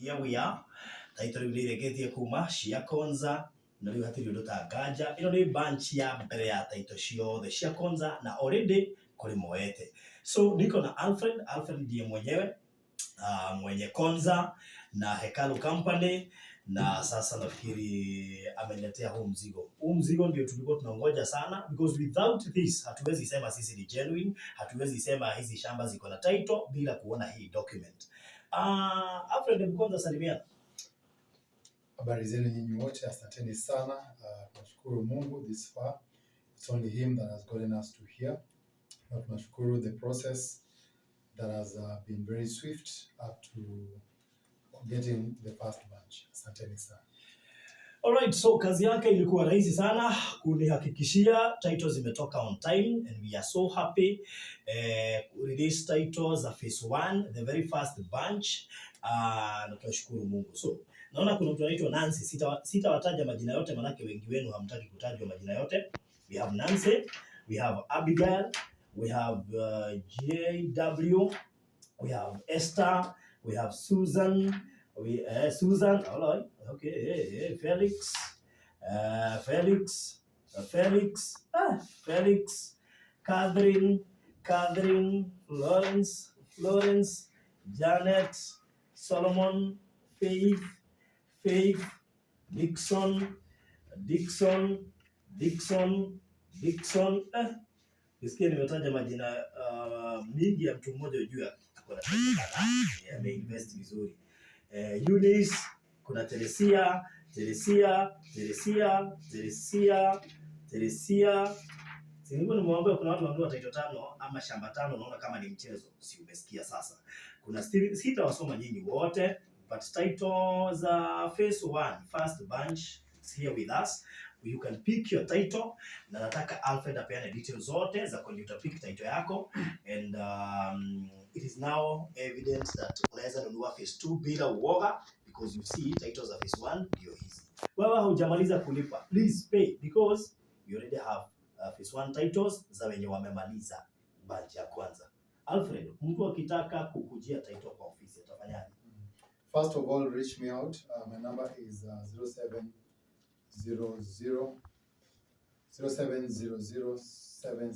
Here we are. Title rĩu nĩ irĩkĩtie kuma cia Konza na rĩu hatirĩ ũndũ ta nganja. Ĩno nĩ bunch ya mbere ya title ciothe cia Konza na already kũrĩ moete. So niko na Alfred, Alfred ndiye mwenyewe mwenye Konza na Hekalu Company na sasa nafikiri ameniletea huu mzigo. Huu mzigo ndio tulikuwa tunangoja sana because without this hatuwezi sema sisi ni genuine, hatuwezi sema hizi shamba ziko na title bila kuona hii document. Alfred, hebu kwanza salimiana. Habari zenu nyinyi wote, asanteni sana. Tunashukuru Mungu this far. It's only him that has gotten us to here. Na tunashukuru the process that has been very swift up to getting the first batch. Asanteni sana. Alright, so kazi yake ilikuwa rahisi sana kunihakikishia titles zimetoka on time and we are so happy release titles za phase 1, the very first bunch, na tunashukuru Mungu. So naona kuna mtu anaitwa Nancy, sitawataja majina yote manake wengi wenu hamtaki kutajwa majina yote. We have Nancy, we have Abigail, we have JW, we have Esther, we have Susan, we Susan, all right, okay, hey, hey, Felix, Felix, Felix, Felix, Catherine, Catherine, Florence, Florence, Janet, Solomon, Faith, Faith, Dixon, Dixon, Dixon, Dixon. Nisikie nimetaja majina mingi ya mtu mmoja ujue ako na pesa kadhaa. Ameinvest vizuri. Eunice, kuna Teresia, Teresia, Teresia, Teresia, Teresia. Si nilikuwa nimewambia kuna watu wanunua title tano ama shamba tano, unaona kama ni mchezo. Si umesikia sasa? Kuna Steven, sitawasoma nyinyi wote, but title za phase 1 first bunch is here with us. You can pick your title na nataka Alfred apeane details zote za kwenye utapick title yako and it is now evident that unaweza nunua phase 2 bila uoga because you see titles za phase 1 ndio hizi. Wewe hujamaliza kulipa, please pay because we already have phase 1 titles za wenye wamemaliza batch ya kwanza. Alfred, mtu akitaka kukujia title kwa ofisi atafanyaje? First of all, reach me out. My number is 0700 0700 7,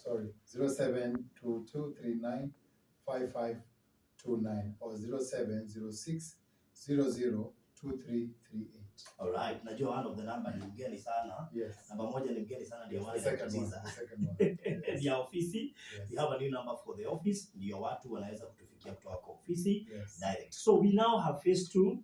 sorry, 0722395529 or 0706002338. Alright, najua one of the number ni mgeni sana. Yes. Namba moja ni mgeni sana ndio maana The second one. inatatiza. The second one. Yes. Ni ya ofisi. Yes. We have a new number for the office. Ndio watu wanaweza kutufikia kutoka kwa ofisi direct. So we now have phase 2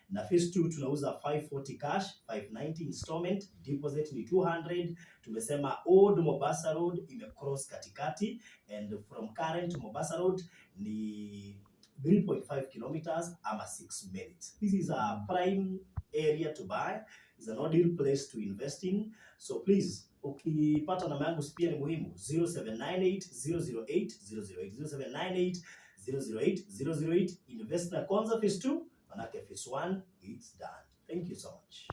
na phase 2 tunauza 540 cash, 590 installment, deposit ni 200. Tumesema Old Mombasa Road imecross katikati and from current Mombasa Road ni 3.5 kilometers ama 6 minutes. This is a prime area to buy. It's an ideal place to invest in. So please, ukipata namba yangu pia ni muhimu, 0798 008 008, 0798 008 008. Invest na Konza phase 2, manake phase 1 it's done. Thank you so much.